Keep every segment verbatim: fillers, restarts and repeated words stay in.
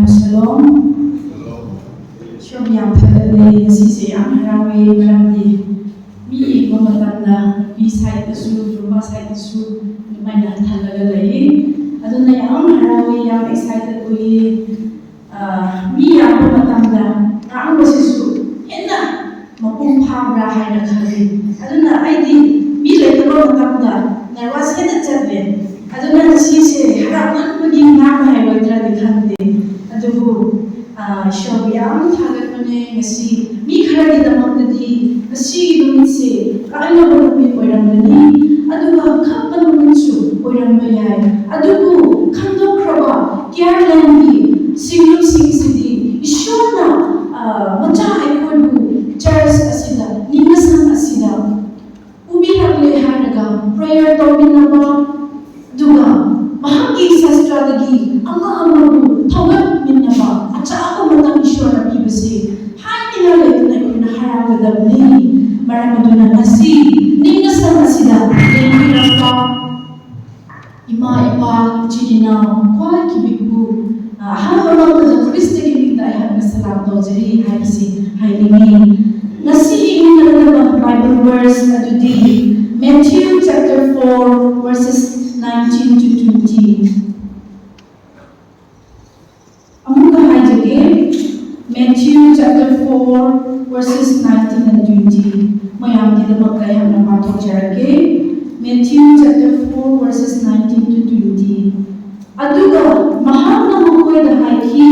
Shalom. ꯏꯁꯣꯔ ꯌꯥꯝ ꯊꯥꯒꯠꯂꯦ꯫ ꯉꯁꯤꯁꯦ ꯌꯥꯝ ꯍꯔꯥꯎꯋꯦ, ꯃꯔꯝꯗꯤ ꯃꯤ ꯌꯦꯡꯕ ꯃꯇꯝꯗ ꯅꯨꯄꯤ ꯁꯥꯏꯠꯇꯁꯨ, ꯅꯨꯄꯥ ꯁꯥꯏꯠꯇꯁꯨ ꯑꯗꯨꯃꯥꯏꯅ ꯊꯜꯂꯒ ꯂꯩꯌꯦ꯫ ꯑꯗꯨꯅ ꯌꯥꯝ ꯍꯔꯥꯎꯋꯦ, ꯌꯥꯝ ꯑꯦꯛꯁꯥꯏꯇꯦꯠ ꯑꯣꯏꯌꯦ꯫ ꯑꯥ, ꯃꯤ ꯌꯥꯝꯕ ꯃꯇꯝꯗ ꯉꯥꯡꯕꯁꯤꯁꯨ ꯍꯦꯟꯅ ꯃꯄꯨꯡ ꯐꯥꯕ꯭ꯔꯥ ꯍꯥꯏꯅ ꯈꯜꯂꯤ꯫ ꯑꯗꯨꯅ ꯑꯩꯗꯤ ꯃꯤ ꯂꯩꯇꯕ ꯃꯇꯝꯗ ꯅꯔꯚꯁ ꯍꯦꯟꯅ ꯆꯠꯂꯦ꯫ ꯑꯗꯨꯅ ꯉꯁꯤꯁꯦ ꯍꯔꯥꯎꯃꯟꯕꯒꯤ ꯉꯥꯡꯕ ꯍꯩꯔꯣꯏꯗ꯭ꯔꯗꯤ ꯈꯪꯗꯦ꯫ ꯑꯗꯨꯕꯨ, ꯑꯥ, ꯏꯁꯣꯔꯕꯨ ꯌꯥꯝ ꯊꯥꯒꯠꯄꯅꯦ꯫ ꯉꯁꯤ ꯃꯤ ꯈꯔꯒꯤꯗꯃꯛꯇꯗꯤ ꯉꯁꯤꯒꯤ ꯅꯨꯃꯤꯠꯁꯦ ꯀꯥꯏꯅꯕ ꯅꯨꯃꯤꯠ ꯑꯣꯏꯔꯝꯒꯅꯤ, ꯑꯗꯨꯒ ꯈꯪꯕ ꯅꯨꯃꯤꯠꯁꯨ ꯑꯣꯏꯔꯝꯕ ꯌꯥꯏ꯫ ꯑꯗꯨꯕꯨ ꯈꯟꯗꯣꯛꯈ꯭ꯔꯕ ꯀꯤꯌꯥꯔꯂꯦꯟꯒꯤ ꯁꯤꯡꯂꯨꯞꯁꯤꯡꯁꯤꯗꯤ ꯏꯁꯣꯔꯅ, ꯑꯥ, ꯃꯆꯥ ꯑꯩꯈꯣꯏꯕꯨ ꯆꯔꯆ ꯑꯁꯤꯗ, ꯅꯤꯡꯃꯁꯪ ꯑꯁꯤꯗ ꯄꯨꯕꯤꯔꯛꯂꯦ ꯍꯥꯏꯔꯒ ꯄ꯭ꯔꯦꯌꯔ ꯇꯧꯃꯤꯟꯅꯕ, ꯑꯗꯨꯒ ꯃꯍꯥꯛꯀꯤ ꯁꯥꯁꯇ꯭ꯔꯗꯒꯤ ꯑꯃ ꯑꯃꯕꯨ ꯊꯧꯒꯠꯃꯤꯟꯅꯕ ꯑꯆꯥꯎꯕ ꯃꯇꯝ ꯏꯁꯣꯔꯅ ꯄꯤꯕꯁꯤ ꯍꯥꯏꯅꯤꯡꯉꯥꯏ ꯂꯩꯇꯅ ꯑꯩꯈꯣꯏꯅ ꯍꯔꯥꯎꯒꯗꯕꯅꯤ꯫ ꯃꯔꯝ ꯑꯗꯨꯅ ꯉꯁꯤ ꯅꯤꯡꯃꯁꯪ ꯑꯁꯤꯗ ꯂꯦꯡꯕꯤꯔꯛꯄ ꯏꯃꯥ, ꯏꯄꯥ, ꯏꯆꯤꯟ ꯏꯅꯥꯎ, ꯈ꯭ꯋꯥꯏ ꯈꯤꯕꯤꯛꯄꯨ, ꯑ, ꯑꯍꯥꯟꯕ ꯃꯛꯇꯗ ꯈ꯭ꯔꯤꯁꯇꯒꯤ ꯃꯤꯡꯗ ꯑꯩꯍꯥꯛꯅ ꯁꯂꯥꯝ ꯇꯧꯖꯔꯤ ꯍꯥꯏꯕꯁꯤ ꯍꯥꯏꯅꯤꯡꯏ꯫ ꯉꯁꯤ ꯌꯦꯡꯃꯤꯟꯅꯒꯗꯕ Bible verse ꯑꯗꯨꯗꯤ Matthew chapter four, verses nineteen to twenty꯫ ꯑꯃꯨꯛꯀ ꯍꯥꯏꯖꯒꯦ, Matthew chapter four, verses nineteen and twenty꯫ ꯃꯌꯥꯝꯒꯤꯗꯃꯛꯇ ꯑꯩꯍꯥꯛꯅ ꯄꯥꯊꯣꯛꯆꯔꯛꯀꯦ꯫ Matthew chapter four, verses nineteen to twenty꯫ ꯑꯗꯨꯒ ꯃꯍꯥꯛꯅ ꯃꯈꯣꯏꯗ ꯍꯥꯏꯈꯤ,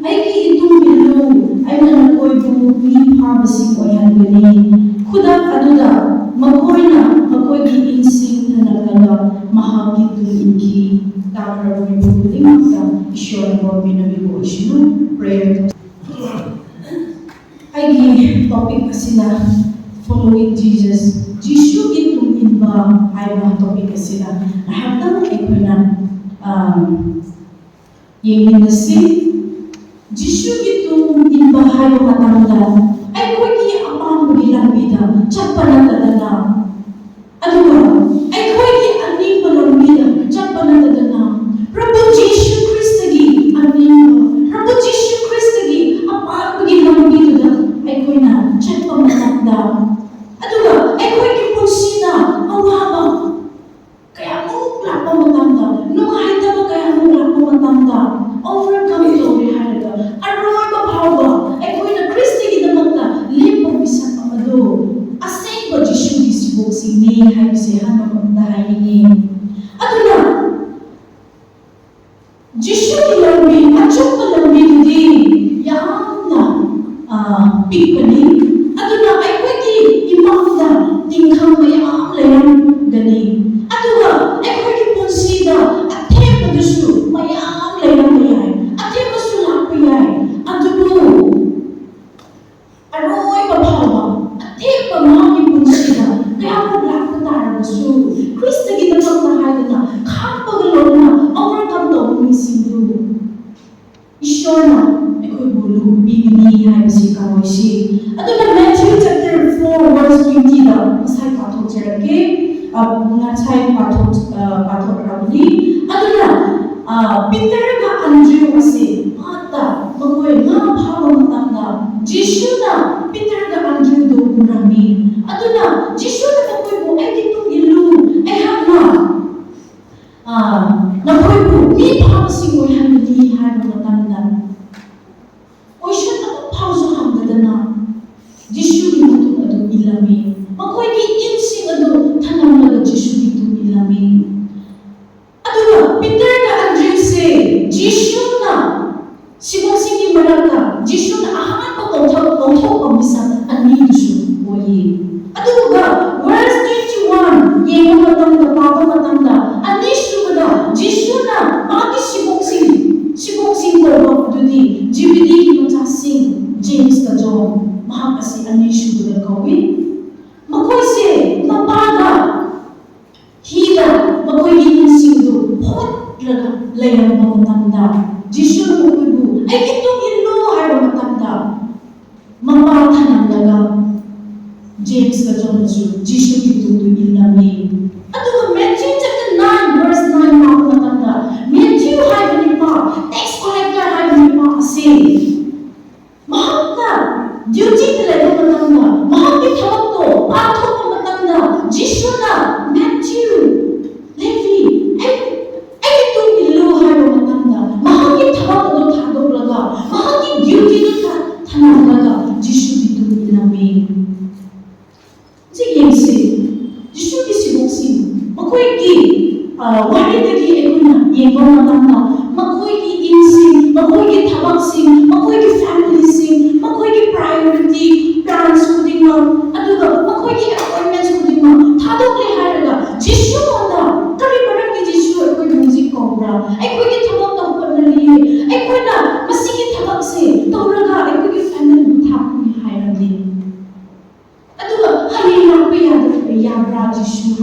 "ꯑꯩꯒꯤ ꯏꯇꯨꯡ ꯏꯜꯂꯨ, ꯑꯩꯅ ꯅꯈꯣꯏꯕꯨ ꯃꯤ ꯐꯥꯕꯁꯤꯡ ꯑꯣꯏꯍꯟꯒꯅꯤ꯫" ꯈꯨꯗꯛ ꯑꯗꯨꯗ ꯃꯈꯣꯏꯅ ꯃꯈꯣꯏꯒꯤ ꯏꯟꯁꯤꯡ ꯊꯅꯝꯂꯒ ꯃꯍꯥꯛꯀꯤ ꯇꯨꯡ ꯏꯟꯈꯤ꯫ ꯇꯥꯈ꯭ꯔꯕ ꯃꯤꯄꯨꯝ ꯈꯨꯗꯤꯡꯃꯛꯇ ꯏꯁꯣꯔꯅ ꯕꯣꯔ ꯄꯤꯅꯕꯤꯕ ꯑꯣꯏꯁꯅꯨ꯫ Prayer꯫ ꯑꯩꯒꯤ ꯇꯣꯄꯤꯛ ꯑꯁꯤꯅ Following Jesus, ꯖꯤꯁꯨꯒꯤ ꯇꯨꯡ ꯏꯟꯕ ꯍꯥꯏꯕ ꯇꯣꯄꯤꯛ ꯑꯁꯤꯗ ꯉꯥꯏꯍꯥꯛꯇꯪ ꯑꯩꯈꯣꯏꯅ, ꯑꯝ, ꯌꯦꯡꯃꯤꯟꯅꯁꯤ꯫ ꯖꯤꯁꯨꯒꯤ ꯇꯨꯡ ꯏꯟꯕ ꯍꯥꯏꯕ ꯃꯇꯝꯗ ꯑꯩꯈꯣꯏꯒꯤ ꯑꯄꯥꯝꯕꯒꯤ ꯂꯝꯕꯤꯗ ꯆꯠꯄ ꯅꯠꯇꯗꯅ, ꯑꯗꯨꯒ ꯑꯩꯈꯣꯏꯒꯤ ꯑꯅꯤꯡꯕ ꯂꯝꯕꯤꯗ ꯆꯠꯄ ꯅꯠꯇꯗꯅ, ꯄ꯭ꯔꯚꯨ ꯖꯤꯁꯨ ꯈ꯭ꯔꯤꯁꯇꯒꯤ ꯑꯅꯤꯡꯕ, ꯄꯤꯕꯅꯤ꯫ ꯑꯗꯨꯅ ꯑꯩꯈꯣꯏꯒꯤ ꯏꯃꯥꯡꯗ ꯇꯤꯡꯈꯪ ꯃꯌꯥꯝ ꯂꯩꯔꯝꯒꯅꯤ, ꯑꯗꯨꯒ ꯑꯩꯈꯣꯏꯒꯤ ꯄꯨꯟꯁꯤꯗ ꯑꯊꯦꯡꯕꯗꯨꯁꯨ ꯃꯌꯥꯝ ꯂꯩꯔꯝꯕ ꯌꯥꯏ, ꯑꯊꯦꯡꯕꯁꯨ ꯂꯥꯛꯄ ꯌꯥꯏ꯫ ꯑꯗꯨꯕꯨ ꯑꯔꯣꯏꯕ ꯐꯥꯎꯕ ꯑꯊꯦꯡꯕ ꯃꯍꯥꯛꯀꯤ ꯄꯨꯟꯁꯤꯗ ꯀꯌꯥꯃꯨꯛ ꯂꯥꯛꯄ ꯇꯥꯔꯕꯁꯨ, ꯈ꯭ꯔꯤꯁꯇꯒꯤꯗꯃꯛꯇ ꯍꯥꯏꯗꯅ ꯈꯥꯡꯕꯒ ꯂꯣꯏꯅꯅ overcome ꯇꯧꯕ ꯃꯤꯁꯤꯡꯗꯨ ꯏꯁꯣꯔꯅ ꯑꯩꯈꯣꯏꯕꯨ ꯂꯨꯍꯣꯡꯕꯤꯒꯅꯤ ꯍꯥꯏꯕꯁꯤ ꯀꯥꯎꯔꯣꯏꯁꯤ꯫ ꯑꯗꯨꯅ Matthew chapter four verse twenty ꯗ ꯉꯁꯥꯏ ꯄꯥꯊꯣꯛꯆꯔꯛꯀꯦ, ꯑ, ꯉꯁꯥꯏ ꯄꯥꯊꯣꯛ-, ꯑ, ꯄꯥꯊꯣꯛꯈ꯭ꯔꯕꯅꯤ꯫ ꯑꯗꯨꯅ, ꯑ, ꯄꯤꯇꯔꯒ ꯑꯟꯗ꯭ꯔꯨ ꯑꯁꯤ ꯄꯥꯠꯇ ꯃꯈꯣꯏ ꯉꯥ ꯐꯥꯕ ꯃꯇꯝꯗ ꯖꯤꯁꯨꯅ ꯄꯤꯇꯔꯒ ꯑꯟꯗ꯭ꯔꯨꯗꯨ ꯎꯔꯝꯃꯤ꯫ ꯑꯗꯨꯅ ꯖꯤꯁꯨꯅ ꯃꯈꯣꯏꯕꯨ, "ꯑꯩꯒꯤ ꯇꯨꯡ ꯏꯜꯂꯨ, ꯑꯩꯍꯥꯛꯅ, ꯑ, ꯅꯈꯣꯏꯕꯨ ꯃꯤ ꯐꯥꯕꯁꯤꯡ ꯑꯣꯏꯍꯟꯒꯅꯤ" ꯍꯥꯏꯕ ꯃꯇꯝꯗ, ꯀꯣꯏꯁꯟ ꯑꯃ ꯐꯥꯎꯁꯨ ꯍꯪꯗꯗꯅ ꯖꯤꯁꯨꯒꯤ ꯃꯇꯨꯡ ꯑꯗꯨ ꯏꯜꯂꯝꯃꯤ꯫ ꯃꯈꯣꯏꯒꯤ ꯏꯟꯁꯤꯡ ꯑꯗꯨ ꯊꯅꯝꯂꯒ ꯖꯤꯁꯨꯒꯤ ꯇꯨꯡ ꯏꯜꯂꯝꯃꯤ꯫ ꯑꯗꯨꯒ ꯄꯤꯇꯔꯒ ꯑꯟꯗ꯭ꯔꯨꯁꯦ ꯖꯤꯁꯨꯅ ꯁꯤꯕꯣꯛꯁꯤꯡꯒꯤ ꯃꯔꯛꯇ ꯖꯤꯁꯨꯅ ꯑꯍꯥꯟꯕ ꯀꯧꯊꯣꯛ-, ꯀꯧꯊꯣꯛꯄ ꯃꯤꯁꯛ ꯑꯅꯤꯗꯨꯁꯨ ꯑꯣꯏꯌꯦ꯫ ꯑꯗꯨꯒ verse twenty one ꯌꯦꯡꯕ ꯃꯇꯝꯗ, ꯄꯥꯕ ꯃꯇꯝꯗ, ꯑꯅꯤꯁꯨꯕꯗ ꯖꯤꯁꯨꯅ ꯃꯥꯒꯤ ꯁꯤꯕꯣꯛꯁꯤꯡ, ꯁꯤꯕꯣꯛꯁꯤꯡ ꯀꯧꯕ ꯑꯗꯨꯗꯤ ꯖꯤꯕꯤꯗꯤꯒꯤ ꯃꯆꯥꯁꯤꯡ ꯖꯦꯝꯁꯀ ꯖꯣꯟ, ꯃꯍꯥꯛ ꯑꯁꯤ ꯑꯅꯤꯁꯨꯕꯗ ꯀꯧꯏ꯫ ꯃꯈꯣꯏꯁꯦ ꯃꯄꯥꯒ ꯍꯤꯗ ꯃꯈꯣꯏꯒꯤ ꯏꯟꯁꯤꯡꯗꯨ ꯍꯣꯠꯂꯒ ꯂꯩꯔꯝꯕ ꯃꯇꯝꯗ, ꯖꯤꯁꯨꯅ ꯃꯈꯣꯏꯕꯨ, "ꯑꯩꯒꯤ ꯇꯨꯡ ꯏꯜꯂꯨ" ꯍꯥꯏꯕ ꯃꯇꯝꯗ, ꯃꯄꯥ ꯊꯅꯝꯂꯒ ꯖꯦꯝꯁꯀ ꯖꯣꯟꯁꯨ ꯖꯤꯁꯨꯒꯤ ꯇꯨꯡꯗꯨ ꯏꯜꯂꯝꯃꯤ꯫ ꯑꯗꯨꯒ Matthew chapter nine verse nine ꯄꯥꯕ ꯃꯇꯝꯗ, ꯃꯦꯊ꯭ꯌꯨ ꯍꯥꯏꯕ ꯅꯨꯄꯥ, tax collector ꯍꯥꯏꯕ ꯅꯨꯄꯥ ꯑꯁꯤ ꯃꯍꯥꯛꯅ duty ꯗ ꯂꯩꯕ ꯃꯇꯝꯗ, ꯃꯍꯥꯛꯀꯤ ꯊꯕꯛꯇꯣ ꯄꯥꯡꯊꯣꯛꯄ ꯃꯇꯝꯗ, ꯖꯤꯁꯨꯅ, "ꯃꯦꯊ꯭ꯌꯨ, ꯂꯦꯚꯤ, ꯑꯩ, ꯑꯩꯒꯤ ꯇꯨꯡ ꯏꯜꯂꯨ" ꯍꯥꯏꯕ ꯃꯇꯝꯗ, ꯃꯍꯥꯛꯀꯤ ꯊꯕꯛ ꯑꯗꯨ ꯊꯥꯗꯣꯛꯂꯒ, ꯃꯍꯥꯛꯀꯤ duty ꯗꯨ ꯊ-, ꯊꯅꯝꯂꯒ ꯖꯤꯁꯨꯒꯤ ꯇꯨꯡ ꯏꯜꯂꯝꯃꯤ꯫ ꯍꯧꯖꯤꯛ ꯌꯦꯡꯁꯤ, ꯖꯤꯁꯨꯒꯤ ꯁꯤꯕꯣꯛꯁꯤꯡ, ꯃꯈꯣꯏꯒꯤ, ꯑ, ꯋꯥꯔꯤꯗꯒꯤ ꯑꯩꯈꯣꯏꯅ ꯌꯦꯡꯕ ꯃꯇꯝꯗ, ꯃꯈꯣꯏꯒꯤ ꯏꯟꯁꯤꯡ, ꯃꯈꯣꯏꯒꯤ ꯊꯕꯛꯁꯤꯡ, ꯃꯈꯣꯏꯒꯤ family ꯁꯤꯡ, ꯃꯈꯣꯏꯒꯤ priority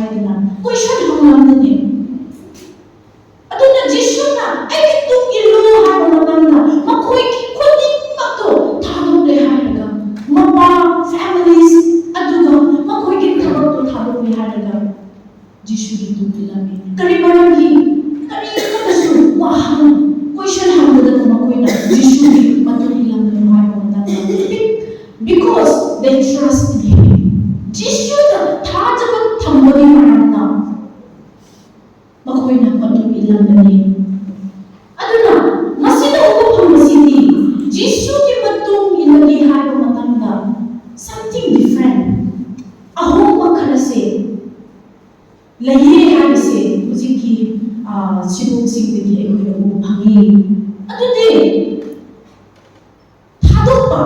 ꯍꯥꯏꯗꯅ ꯀꯣꯏꯁꯟ ꯍꯪꯂꯝꯕꯅꯦ꯫ ꯑꯗꯨꯅ ꯖꯤꯁꯨꯅ "ꯑꯩꯒꯤ ꯇꯨꯡ ꯏꯜꯂꯨ" ꯍꯥꯏꯕ ꯃꯇꯝꯗ ꯃꯈꯣꯏꯒꯤ ꯈꯨꯗꯤꯡꯃꯛꯇꯣ ꯊꯥꯗꯣꯛꯂꯦ ꯍꯥꯏꯔꯒ, ꯃꯄꯥ, families, ꯑꯗꯨꯒ ꯃꯈꯣꯏꯒꯤ ꯊꯕꯛꯇꯣ ꯊꯥꯗꯣꯛꯂꯦ ꯍꯥꯏꯔꯒ ꯖꯤꯁꯨꯒꯤ ꯇꯨꯡ ꯏꯜꯂꯝꯃꯤ꯫ ꯀꯔꯤ ꯃꯔꯝꯒꯤ? ꯀꯔꯤꯃꯠꯇꯁꯨ ꯋꯥꯍꯪ, ꯀꯣꯏꯁꯟ ꯍꯪꯕꯗ ꯃꯈꯣꯏꯅ ꯖꯤꯁꯨꯒꯤ ꯃꯇꯨꯡ ꯏꯜꯂꯝꯕꯅꯤ ꯍꯥꯏꯕ ꯃꯇꯝꯗ, because they trust in him. ꯖꯤꯁꯨꯗ ꯊꯥꯖꯕ ꯊꯝꯕꯒꯤ ꯃꯔꯝꯅ ꯃꯈꯣꯏꯅ ꯃꯇꯨꯡ ꯏꯜꯂꯝꯕꯅꯤ꯫ ꯑꯗꯨꯅ ꯃꯁꯤꯗ ꯎꯕ ꯐꯪꯕꯁꯤꯗꯤ, ꯖꯤꯁꯨꯒꯤ ꯃꯇꯨꯡ ꯏꯜꯂꯒꯦ ꯍꯥꯏꯕ ꯃꯇꯝꯗ something different, ꯑꯍꯣꯡꯕ ꯈꯔꯁꯦ ꯂꯩꯌꯦ ꯍꯥꯏꯕꯁꯦ ꯍꯧꯖꯤꯛꯀꯤ, ꯑ, ꯁꯤꯕꯣꯛꯁꯤꯡꯗꯒꯤ ꯑꯩꯈꯣꯏꯅ ꯎꯕ ꯐꯪꯉꯤ꯫ ꯑꯗꯨꯗꯤ ꯊꯥꯗꯣꯛꯄ,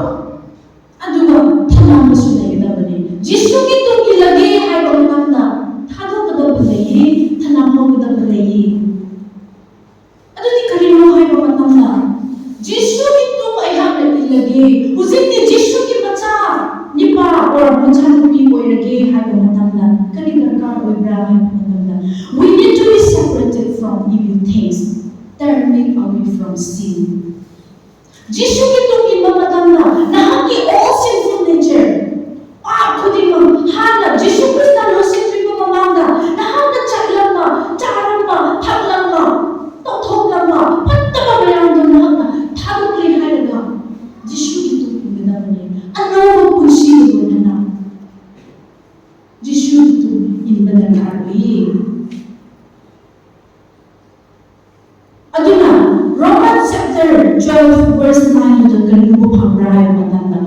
ꯑꯗꯨꯒ ꯊꯝꯂꯝꯕꯁꯨ ꯂꯩꯒꯗꯕꯅꯤ꯫ ꯖꯤꯁꯨꯒꯤ ꯇꯨꯡ ꯏꯜꯂꯒꯦ ꯍꯥꯏꯕ ꯃꯇꯝꯗ ꯊꯥꯗꯣꯛꯀꯗꯕ ꯂꯩꯌꯦ, ꯊꯝꯂꯝꯍꯧꯒꯗꯕ ꯂꯩꯌꯦ꯫ ꯑꯗꯨꯗꯤ ꯀꯔꯤꯅꯣ ꯍꯥꯏꯕ ꯃꯇꯝꯗ, ꯖꯤꯁꯨꯒꯤ ꯇꯨꯡ ꯑꯩꯍꯥꯛꯅ ꯏꯜꯂꯒꯦ, ꯍꯧꯖꯤꯛꯇꯤ ꯖꯤꯁꯨꯒꯤ ꯃꯆꯥ ꯅꯤꯄꯥ or ꯃꯆꯥꯅꯨꯄꯤ ꯑꯣꯏꯔꯒꯦ ꯍꯥꯏꯕ ꯃꯇꯝꯗ ꯀꯔꯤ ꯗꯔꯀꯥꯔ ꯑꯣꯏꯕ꯭ꯔꯥ ꯍꯥꯏꯕ ꯃꯇꯝꯗ, we need to be separated from evil things, turning away from sin. ꯖꯤꯁꯨꯒꯤ ꯇꯨꯡ ꯏꯟꯕ ꯃꯇꯝꯗ ꯅꯍꯥꯛꯀꯤ all sinful nature, ꯄꯥꯞ ꯈꯨꯗꯤꯡꯃꯛ, ꯍꯥꯟꯅ ꯖꯤꯁꯨ ꯈ꯭ꯔꯤꯁꯇ ꯂꯧꯁꯤꯟꯗ꯭ꯔꯤꯕ ꯃꯃꯥꯡꯗ ꯅꯍꯥꯛꯅ ꯆꯠꯂꯝꯕ, ꯆꯥꯔꯝꯕ, ꯊꯛꯂꯝꯕ, ꯇꯧꯊꯣꯛꯂꯝꯕ ꯐꯠꯇꯕ ꯃꯌꯥꯝꯗꯣ ꯅꯍꯥꯛꯅ ꯊꯥꯗꯣꯛꯂꯦ ꯍꯥꯏꯔꯒ ꯖꯤꯁꯨꯒꯤ ꯇꯨꯡ ꯏꯟꯒꯗꯕꯅꯤ꯫ ꯑꯅꯧꯕ ꯄꯨꯟꯁꯤꯒ ꯂꯣꯏꯅꯅ ꯖꯤꯁꯨꯒꯤ ꯇꯨꯡ ꯏꯟꯕ ꯗꯔꯀꯥꯔ ꯑꯣꯏꯌꯦ꯫ ꯑꯗꯨꯅ Romans chapter twelve verse nine ꯑꯗꯨꯗ ꯀꯔꯤ ꯎꯕ ꯐꯪꯕ꯭ꯔꯥ ꯍꯥꯏꯕ ꯃꯇꯝꯗ,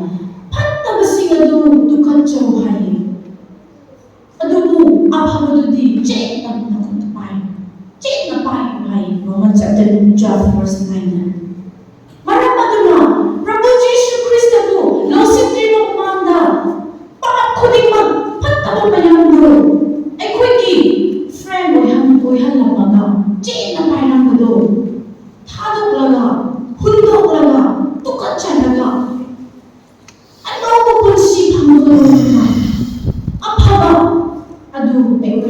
"ꯐꯠꯇꯕꯁꯤꯡ ꯑꯗꯨ ꯇꯨꯀꯠꯆꯧ" ꯍꯥꯏꯌꯦ, "ꯑꯗꯨꯕꯨ ꯑꯐꯕꯗꯨꯗꯤ ꯆꯦꯠꯅ ꯅꯈꯨꯠꯇ ꯄꯥꯏꯌꯨ, ꯆꯦꯠꯅ ꯄꯥꯏꯌꯨ" ꯍꯥꯏꯌꯦ, Romans chapter twelve verse nine ꯗ꯫ ꯃꯔꯝ ꯑꯗꯨꯅ ꯄ꯭ꯔꯚꯨ ꯖꯤꯁꯨ ꯈ꯭ꯔꯤꯁꯇꯕꯨ ꯂꯧꯁꯤꯟꯗ꯭ꯔꯤꯕ ꯃꯃꯥꯡꯗ ꯄꯥꯞ ꯈꯨꯗꯤꯡꯃꯛ, ꯐꯠꯇꯕ ꯃꯌꯥꯝꯗꯣ ꯑꯩꯈꯣꯏꯒꯤ friend ꯑꯣꯏꯍꯟ-, ꯑꯣꯏꯍꯜꯂꯝꯃꯒ ꯆꯦꯠꯅ ꯄꯥꯏꯔꯝꯕꯗꯣ ꯊꯥꯗꯣꯛꯂꯒ, ꯍꯨꯟꯗꯣꯛꯂꯒ, ꯇꯨꯀꯠꯆꯔꯒ ꯑꯅꯧꯕ ꯄꯨꯟꯁꯤ ꯐꯪꯕꯒꯤꯗꯃꯛꯇ ꯑꯐꯕ ꯑꯗꯨ ꯑꯩꯈꯣꯏ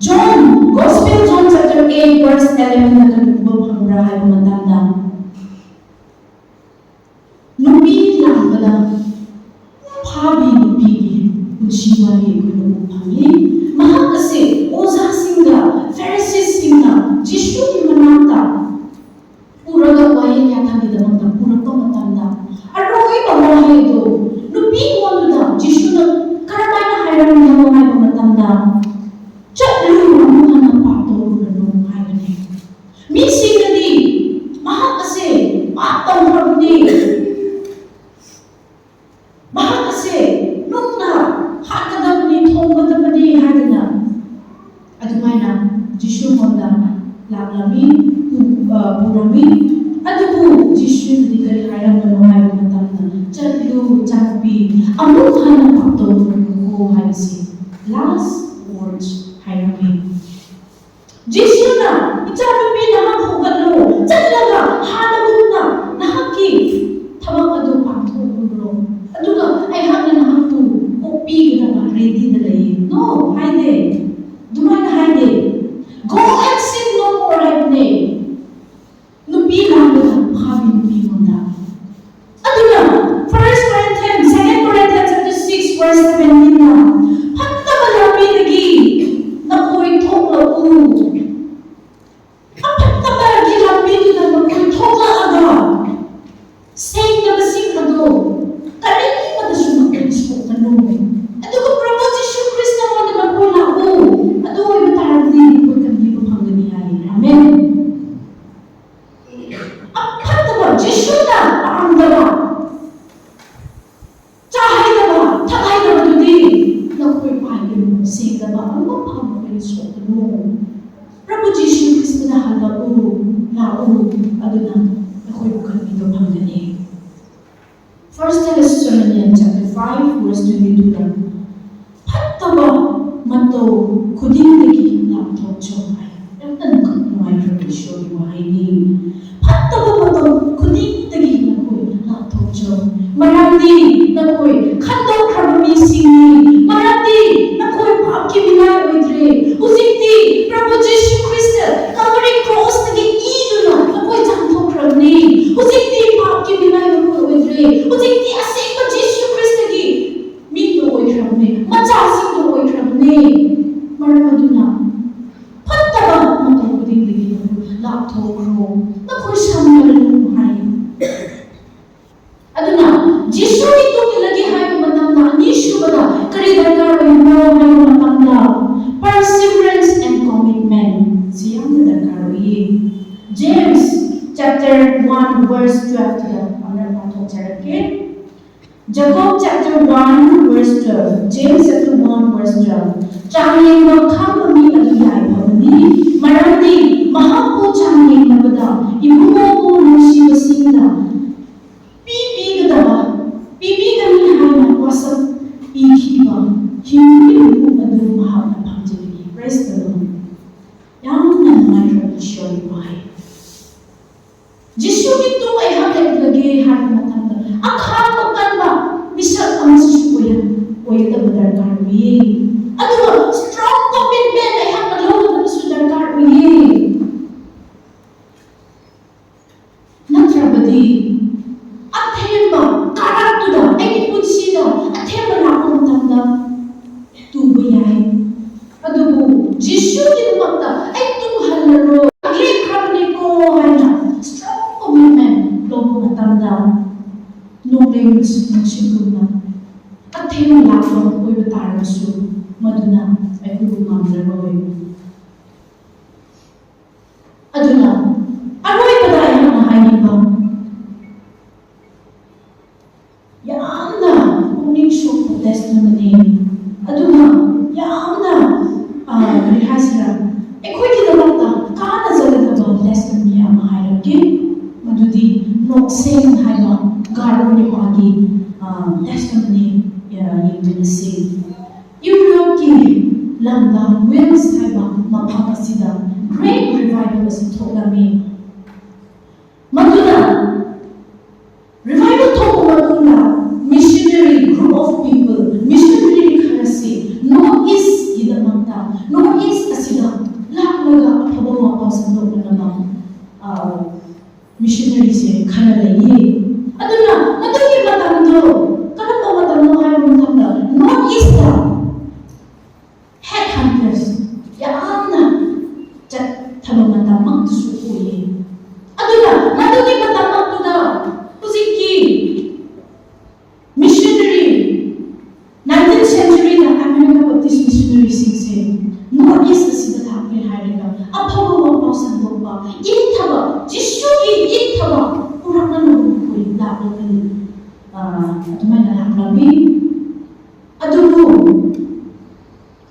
John, Gospel John chapter eight verse eleven ꯅ ꯀꯔꯤ ꯎꯕ ꯐꯪꯕ꯭ꯔꯥ ꯍꯥꯏꯕ ꯃꯇꯝꯗ, ꯅꯨꯄꯤ ꯂꯥꯡꯕꯗ ꯐꯥꯕꯤ ꯅꯨꯄꯤꯒꯤ ꯄꯨꯟꯁꯤ ꯋꯥꯔꯤ ꯑꯩꯈꯣꯏꯅ ꯎꯕ ꯐꯪꯉꯤ꯫ ꯃꯍꯥꯛ ꯑꯁꯤ ꯑꯣꯖꯥꯁꯤꯡꯒ ꯐꯦꯔꯤꯁꯤꯁꯁꯤꯡꯅ ꯖꯤꯁꯨꯒꯤ ꯃꯅꯥꯛꯇ ꯄꯨꯔꯒ ꯋꯥꯌꯦꯜ ꯌꯥꯊꯪꯒꯤꯗꯃꯛꯇ ꯄꯨꯔꯛꯄ ꯃꯇꯝꯗ, ꯑꯔꯣꯏꯕ ꯋꯥꯍꯩꯗꯣ ꯅꯨꯄꯤ ꯑꯣꯟꯗꯨꯅ ꯖꯤꯁꯨꯅ ꯀꯔꯝꯍꯥꯏꯅ ꯍꯥꯏꯔꯝꯃꯤꯅꯣ ꯍꯥꯏꯕ ꯃꯇꯝꯗ, "ꯆꯠꯂꯨ, ꯑꯃꯨꯛ ꯍꯟꯅ ꯄꯥꯞ ꯇꯧꯔꯨꯔꯅꯨ" ꯍꯥꯏꯕꯅꯤ꯫ ꯃꯤꯁꯤꯡꯅꯗꯤ ꯃꯍꯥꯛ ꯑꯁꯦ ꯄꯥꯞ ꯇꯧꯈ꯭ꯔꯕꯅꯤ, ꯃꯍꯥꯛ ꯑꯁꯦ ꯅꯨꯡꯅ ꯍꯥꯠꯀꯗꯕꯅꯤ, ꯊꯣꯡꯒꯗꯕꯅꯤ ꯍꯥꯏꯗꯅ ꯑꯗꯨꯃꯥꯏꯅ ꯖꯤꯁꯨꯉꯣꯟꯗ ꯂꯥꯛꯂꯝꯃꯤ, ꯄꯨ-, ꯑ, ꯄꯨꯔꯝꯃꯤ꯫ ꯑꯗꯨꯕꯨ ꯖꯤꯁꯨꯅꯗꯤ ꯀꯔꯤ ꯍꯥꯏꯔꯝꯕꯅꯣ ꯍꯥꯏꯕ ꯃꯇꯝꯗ, "ꯆꯠꯂꯨ, ꯏꯆꯥꯅꯨꯄꯤ, ꯑꯃꯨꯛ ꯍꯟꯅ ꯄꯥꯞ ꯇꯧꯔꯨꯔꯅꯨꯀꯣ" ꯍꯥꯏꯕꯁꯤ last words ꯍꯥꯏꯔꯝꯃꯤ꯫ ꯖꯤꯁꯨꯅ, "ꯏꯆꯥꯅꯨꯄꯤ, ꯅꯍꯥꯛ ꯍꯧꯒꯠꯂꯣ, ꯆꯠꯂꯒ ꯍꯥꯟꯅꯒꯨꯝꯅ ꯅꯍꯥꯛꯀꯤ ꯊꯕꯛ ꯑꯗꯨ ꯄꯥꯡꯊꯣꯛꯂꯨꯔꯣ, ꯑꯗꯨꯒ ꯑꯩꯍꯥꯛꯅ ꯅꯍꯥꯛꯄꯨ ꯀꯣꯛꯄꯤꯒꯗꯕ ꯔꯦꯗꯤꯗ ꯂꯩꯌꯦ"꯫ No ꯍꯥꯏꯗꯦ, ꯑꯗꯨꯃꯥꯏꯅ ꯍꯥꯏꯗꯦ꯫ "Go and sin no more" ꯍꯥꯏꯕꯅꯦ꯫ ꯅꯨꯄꯤ ꯂꯥꯡꯕꯗ ꯐꯥꯕꯤ ꯅꯨꯄꯤꯉꯣꯟꯗ꯫ ꯑꯗꯨꯅ First Corinthians, Second Corinthians chapter six verse seventeen ꯅ, "ꯐꯠꯇꯕ ꯂꯝꯕꯤꯗꯒꯤ ꯅꯈꯣꯏ ꯊꯣꯛꯂꯛꯎ"꯫ ꯑꯐꯠꯇꯕꯒꯤ ꯂꯝꯕꯤꯗꯨꯗ ꯅꯈꯣꯏ ꯊꯣꯛꯂꯛꯑꯒ ꯁꯦꯡꯗꯕꯁꯤꯡ ꯑꯗꯨ ꯀꯔꯤꯃꯠꯇꯁꯨ ꯅꯈꯣꯏ ꯁꯣꯛꯀꯅꯨ꯫ ꯑꯗꯨꯒ ꯄ꯭ꯔꯚꯨ ꯖꯤꯁꯨ ꯈ꯭ꯔꯤꯁꯇꯉꯣꯟꯗ ꯅꯈꯣꯏ ꯂꯥꯛꯎ꯫ ꯑꯗꯨ ꯑꯣꯏꯕ ꯇꯥꯔꯒꯗꯤ ꯅꯈꯣꯏ ꯀꯟꯕꯤꯕ ꯐꯪꯒꯅꯤ ꯍꯥꯏꯌꯦ꯫ ꯑꯃꯦꯟ꯫ ꯑꯐꯠꯇꯕ, ꯖꯤꯁꯨꯅ ꯄꯥꯝꯗꯕ, ꯆꯥꯍꯩꯗꯕ, ꯊꯛꯍꯩꯗꯕꯗꯨꯗꯤ ꯅꯈꯣꯏ ꯄꯥꯏꯒꯅꯨ, ꯁꯦꯡꯗꯕ ꯑꯃꯐꯥꯎ ꯅꯈꯣꯏꯅ ꯁꯣꯛꯀꯅꯨ꯫ ꯄ꯭ꯔꯚꯨ ꯖꯤꯁꯨ ꯈ꯭ꯔꯤꯁꯇꯗ ꯍꯜꯂꯛꯎ, ꯂꯥꯛꯎ, ꯑꯗꯨꯅ ꯅꯈꯣꯏꯕꯨ ꯀꯟꯕꯤꯕ ꯐꯪꯒꯅꯤ꯫ First Thessalonians chapter five verse twenty-two ꯗ, "ꯐꯠꯇꯕ ꯃꯇꯧ ꯈꯨꯗꯤꯡꯗꯒꯤ ꯂꯥꯞꯊꯣꯛꯆꯧ" ꯍꯥꯏ꯫ ꯌꯥꯝꯅ ꯅꯨꯡꯉꯥꯏꯈ꯭ꯔꯕ ꯏꯁꯣꯔꯒꯤ ꯋꯥꯍꯩꯅꯤ꯫ "ꯐꯠꯇꯕ ꯃꯇꯧ ꯈꯨꯗꯤꯡꯗꯒꯤ ꯅꯈꯣꯏ ꯂꯥꯞꯊꯣꯛꯆꯧ, ꯃꯔꯝꯗꯤ ꯅꯈꯣꯏ ꯈꯟꯗꯣꯛꯈ꯭ꯔꯕ ꯃꯤꯁꯤꯡꯅꯤ, ꯃꯔꯝꯗꯤ ꯅꯈꯣꯏ ꯄꯥꯞꯀꯤ ꯃꯤꯅꯥꯏ ꯑꯣꯏꯗ꯭ꯔꯦ, ꯍꯧꯖꯤꯛ ꯃꯔꯝ ꯑꯗꯨꯅ ꯐꯠꯇꯕ ꯃꯇꯧ ꯈꯨꯗꯤꯡꯗꯒꯤ ꯅꯈꯣꯏ ꯂꯥꯞꯊꯣꯛꯈ꯭ꯔꯣ, ꯅꯈꯣꯏ ꯁꯝꯅꯔꯅꯨ ꯍꯥꯏ꯫ ꯑꯗꯨꯅ ꯖꯤꯁꯨꯒꯤ ꯇꯨꯡ ꯏꯜꯂꯒꯦ ꯍꯥꯏꯕ ꯃꯇꯝꯗ ꯑꯅꯤꯁꯨꯕꯗ ꯀꯔꯤ ꯗꯔꯀꯥꯔ ꯑꯣꯏꯕꯅꯣ ꯍꯥꯏꯕ ꯃꯇꯝꯗ perseverance and commitment ꯁꯤ ꯌꯥꯝꯅ ꯗꯔꯀꯥꯔ ꯑꯣꯏꯌꯦ꯫ James chapter one verse twelve ꯇꯨꯗ ꯑꯃꯔꯛ ꯄꯥꯊꯣꯛꯆꯔꯛꯀꯦ꯫ Jacob chapter one verse twelve, James chapter one verse twelve. ꯆꯥꯡꯌꯦꯡꯕ ꯈꯪꯕ ꯃꯤ ꯑꯗꯨ ꯌꯥꯏꯐꯕꯅꯤ, ꯃꯔꯝꯗꯤ ꯃꯍꯥꯛꯄꯨ ꯆꯥꯡꯌꯦꯡꯅꯕꯗ ꯏꯕꯨꯡꯉꯣꯕꯨ ꯅꯨꯡꯁꯤꯕꯁꯤꯡꯅ ꯄꯤꯕꯤꯒꯗꯕ, ꯄꯤꯕꯤꯒꯅꯤ ꯍꯥꯏꯅ ꯋꯥꯁꯛ ꯄꯤꯈꯤꯕ ꯍꯤꯡꯕꯒꯤ ꯃꯄꯨ ꯑꯗꯨ ꯃꯍꯥꯛꯅ ꯐꯪꯖꯒꯅꯤ꯫ Praise the Lord. ꯌꯥꯝꯅ ꯅꯨꯡꯉꯥꯏꯈ꯭ꯔꯕ ꯏꯁꯣꯔꯒꯤ ꯋꯥꯍꯩ꯫ ꯖꯤꯁꯨꯒꯤ ꯇꯨꯡ ꯑꯩꯍꯥꯛ ꯏꯜꯂꯒꯦ ꯍꯥꯏꯕ ꯃꯇꯝꯗ ꯑꯈꯥꯡꯕ ꯀꯟꯕ ꯃꯤꯁꯛ ꯑꯃꯁꯨ ꯑꯣꯏꯔ-, ꯑꯣꯏꯒꯗꯕ ꯗꯔꯀꯥꯔ ꯑꯣꯏꯌꯦ꯫ ꯑꯗꯨꯒ strong commitment ꯑꯩꯍꯥꯛꯅ ꯂꯧꯒꯗꯕꯁꯨ ꯗꯔꯀꯥꯔ ꯑꯣꯏꯌꯦ꯫ ꯅꯠꯇ꯭ꯔꯕꯗꯤ ꯑꯊꯦꯝꯕ ꯀꯥꯔꯛꯇꯨꯗ ꯑꯩꯒꯤ ꯄꯨꯟꯁꯤꯗ ꯑꯊꯦꯝꯕ ꯂꯥꯛꯄ ꯃꯇꯝꯗ ꯇꯨꯕ ꯌꯥꯏ꯫ ꯑꯗꯨꯕꯨ ꯖꯤꯁꯨꯒꯤꯗꯃꯛꯇ ꯑꯩ ꯇꯨꯍꯜꯂꯔꯣꯏ, ꯂꯦꯞꯈ꯭ꯔꯕꯅꯤꯀꯣ ꯍꯥꯏꯅ strong commitment ꯂꯧꯕ ꯃꯇꯝꯗ ꯅꯣꯡꯂꯩ ꯅꯨꯡꯁꯤꯠ ꯅꯨꯡꯁꯤꯠꯀꯨꯝꯅ ꯑꯊꯦꯡꯕ ꯂꯥꯛꯄ ꯑꯣꯏꯕ ꯇꯥꯔꯕꯁꯨ ꯃꯗꯨꯅ ꯑꯩꯈꯣꯏꯕꯨ ꯉꯝꯂꯔꯣꯏ꯫ ꯑꯗꯨꯅ ꯑꯔꯣꯏꯕꯗ ꯑꯩꯍꯥꯛꯅ ꯍꯥꯏꯅꯤꯡꯕ, ꯌꯥꯝꯅ ꯄꯨꯛꯅꯤꯡ ꯁꯣꯛꯄ testimony, ꯑꯗꯨꯒ ꯌꯥꯝꯅ, ꯑ, ꯀꯔꯤ ꯍꯥꯏꯁꯤꯔꯥ, ꯑꯩꯈꯣꯏꯒꯤꯗꯃꯛꯇ ꯀꯥꯟꯅꯖꯒꯗꯕ testimony ꯑꯃ ꯍꯥꯏꯔꯛꯀꯦ꯫ ꯃꯗꯨꯗꯤ ꯅꯣꯛꯁꯦꯡ ꯍꯥꯏꯕ ꯒꯥꯔꯣ ꯅꯤꯄꯥꯒꯤ, ꯑ, testimony, ꯑ, ꯌꯦꯡꯃꯤꯟꯅꯁꯤ꯫ ꯌꯨꯔꯣꯞꯀꯤ ꯂꯝꯗ Wales ꯍꯥꯏꯕ ꯃꯐꯝ ꯑꯁꯤꯗ great revival ꯑꯁꯤ ꯊꯣꯛꯂꯝꯃꯤ꯫ ꯃꯗꯨꯅ revival ꯊꯣꯛꯄ ꯃꯇꯨꯡꯗ missionary group of people, missionary ꯈꯔꯁꯤ North East ꯀꯤꯗꯃꯛꯇ, North East ꯑꯁꯤꯗ ꯂꯥꯛꯂꯒ ꯑꯐꯕ ꯋꯥꯄꯥꯎ ꯁꯟꯗꯣꯛꯅꯅꯕ, ꯑ, missionary ꯁꯦ ꯈꯔ ꯂꯩꯌꯦ꯫ ꯑꯗꯨꯅ ꯃꯗꯨꯒꯤ ꯃꯇꯝꯗꯣ ꯀꯔꯝꯕ ꯃꯇꯝꯅꯣ ꯍꯥꯏꯕ ꯃꯇꯝꯗ North East ꯇ ꯌꯥꯝꯅ ꯆꯠꯊꯕ ꯃꯇꯝꯃꯛꯇꯁꯨ ꯑꯣꯏꯌꯦ꯫ ꯑꯗꯨꯅ ꯃꯗꯨꯒꯤ ꯃꯇꯝꯃꯛꯇꯨꯗ ꯍꯧꯖꯤꯛꯀꯤ ꯃꯤꯁꯅꯔꯤ, nineteenth centuryꯗ American Baptist ꯃꯤꯁꯅꯔꯤꯁꯤꯡꯁꯦ North East ꯑꯁꯤꯗ ꯂꯥꯛꯂꯦ ꯍꯥꯏꯔꯒ ꯑꯐꯕ ꯋꯥꯄꯥꯎ ꯁꯟꯗꯣꯛꯄ, ꯏꯪꯊꯕ, ꯖꯤꯁꯨꯒꯤ ꯏꯪꯊꯕ ꯄꯨꯔꯛꯅꯅꯕ ꯃꯈꯣꯏ ꯂꯥꯛꯂꯒꯅꯤ꯫ ꯑꯗꯨꯃꯥꯏꯅ ꯂꯥꯛꯂꯝꯃꯤ꯫ ꯑꯗꯨꯕꯨ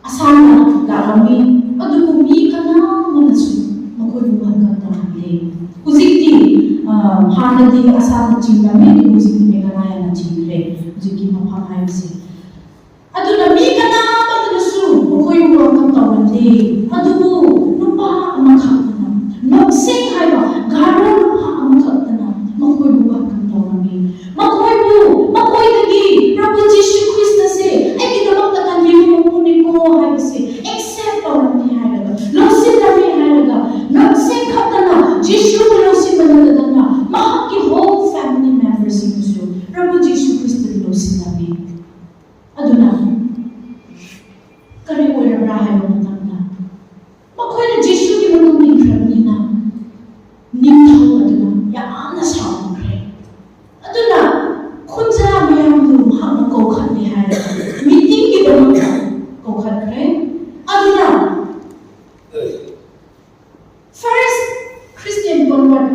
ꯑꯁꯥꯝꯅ ꯂꯥꯛꯂꯝꯃꯤ꯫ ꯑꯗꯨꯕꯨ ꯃꯤ ꯀꯅꯥꯃꯅꯁꯨ ꯃꯈꯣꯏꯕꯨ ꯋꯦꯜꯀꯝ ꯇꯧꯔꯝꯗꯦ꯫ ꯍꯧꯖꯤꯛꯇꯤ ꯍꯥꯟꯅꯗꯤ ꯑꯁꯥꯝꯅ ꯆꯤꯡꯂꯝꯃꯤ, ꯑꯗꯨꯕꯨ ꯍꯧꯖꯤꯛꯇꯤ ꯃꯦꯘꯥꯂꯌꯥꯅ ꯆꯤꯡꯈ꯭ꯔꯦ ꯍꯧꯖꯤꯛꯀꯤ ꯃꯐꯝ ꯍꯥꯏꯕꯁꯦ꯫ ꯑꯗꯨꯅ ꯃꯤ ꯀꯅꯥꯃꯠꯇꯅꯁꯨ ꯃꯈꯣꯏꯕꯨ ꯋꯦꯜꯀꯝ ꯇꯧꯔꯝꯗꯦ꯫ ꯑꯗꯨꯕꯨ ꯅꯨꯄꯥ ꯑꯃꯈꯛꯅ, ꯅꯣꯛꯁꯦꯡ ꯍꯥꯏꯕ ꯒꯥꯔꯣ ꯅꯨꯄꯥ ꯑꯃꯈꯛꯇꯅ ꯃꯈꯣꯏꯕꯨ ꯋꯦꯜꯀꯝ ꯇꯧꯔꯝꯃꯤ꯫ ꯃꯈꯣꯏꯕꯨ, ꯃꯈꯣꯏꯗꯒꯤ ꯄ꯭ꯔꯚꯨ ꯖꯤꯁꯨ ꯈ꯭ꯔꯤꯁꯇꯁꯦ ꯑꯩꯒꯤꯗꯃꯛꯇ ꯀꯟꯕꯤꯕ ꯃꯄꯨꯅꯤꯀꯣ ꯍꯥꯏꯕꯁꯦ ꯑꯦꯛꯁꯦꯞ ꯇꯧꯔꯝꯃꯤ ꯍꯥꯏꯔꯒ, ꯂꯧꯁꯤꯜꯂꯝꯃꯤ ꯍꯥꯏꯔꯒ, ꯅꯣꯛꯁꯦꯡ ꯈꯛꯇꯅ ꯖꯤꯁꯨꯕꯨ ꯂꯧꯁꯤꯟꯕ ꯅꯠꯇꯅ ꯃꯍꯥꯛꯀꯤ ꯍꯣꯜ ꯐꯦꯃꯤꯂꯤ ꯃꯦꯝꯕꯔꯁꯤꯡꯕꯨꯁꯨ ꯄ꯭ꯔꯚꯨ ꯖꯤꯁꯨ ꯈ꯭ꯔꯤꯁꯇꯗꯤ ꯂꯧꯁꯤꯜꯂꯝꯃꯤ꯫ ꯑꯗꯨꯅ ꯀꯔꯤ ꯑꯣꯏꯔꯕ꯭ꯔꯥ ꯍꯥꯏꯕ ꯃꯇꯝꯗ, ꯃꯈꯣꯏꯅ ꯖꯤꯁꯨꯒꯤ ꯃꯇꯨꯡ ꯏꯟꯈ꯭ꯔꯕꯅꯤꯅ ꯅꯤꯡꯊꯧ ꯑꯗꯨꯅ ꯌꯥꯝꯅ ꯁꯥꯎꯅꯤꯡꯈ꯭ꯔꯦ꯫ ꯑꯗꯨꯅ ꯈꯨꯟꯖꯥ ꯃꯌꯥꯝꯗꯨ ꯃꯍꯥꯛꯅ ꯀꯧꯈꯠꯂꯦ ꯍꯥꯏꯔꯒ ꯃꯤꯇꯤꯡꯒꯤꯗꯃꯛꯇ ꯀꯧꯈꯠꯈ꯭ꯔꯦ꯫ ꯑꯗꯨꯅ first Christian convert,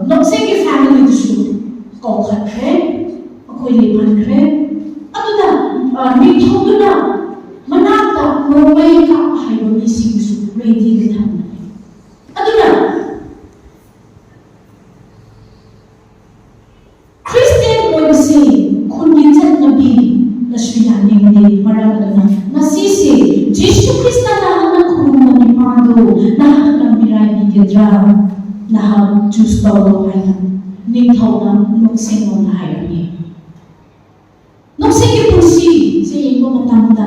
ꯅꯣꯛꯁꯦꯡꯒꯤ ꯐꯦꯃꯤꯂꯤꯗꯨꯁꯨ ꯀꯧꯈꯠꯈ꯭ꯔꯦ, ꯃꯈꯣꯏ ꯂꯦꯞꯍꯟꯈ꯭ꯔꯦ꯫ ꯑꯗꯨꯅ ꯅꯤꯡꯊꯧꯗꯨꯅ ꯃꯅꯥꯛꯇ ꯅꯣꯡꯃꯩ ꯀꯥꯞꯄ ꯍꯩꯕ ꯃꯤꯁꯤꯡꯗꯨꯁꯨ ꯔꯦꯗꯤꯗ ꯊꯝꯈ꯭ꯔꯦ꯫ ꯑꯗꯨꯅ ꯈ꯭ꯔꯤꯁꯇꯤꯌꯥꯟ ꯑꯣꯏꯕꯁꯤ ꯈꯨꯟꯒꯤ ꯆꯠꯅꯕꯤꯅꯁꯨ ꯌꯥꯅꯤꯡꯗꯦ꯫ ꯃꯔꯝ ꯑꯗꯨꯅ ꯉꯁꯤꯁꯦ ꯖꯤꯁꯨ ꯈ꯭ꯔꯤꯁꯇ ꯅꯍꯥꯛꯅ ꯈꯨꯔꯨꯝꯕ ꯅꯨꯄꯥꯗꯨ ꯅꯍꯥꯛꯅ ꯃꯤꯔꯥꯏꯕꯤꯒꯗ꯭ꯔꯥ? ꯅꯍꯥꯛ ꯆꯨꯁ ꯇꯧꯔꯣ ꯍꯥꯏꯅ ꯅꯤꯡꯊꯧꯅ ꯅꯣꯛꯁꯦꯡꯉꯣꯟꯗ ꯍꯥꯏꯔꯝꯃꯤ꯫ ꯅꯣꯛꯁꯦꯡꯒꯤ ꯄꯨꯟꯁꯤꯁꯦ ꯌꯦꯡꯕ ꯃꯇꯝꯗ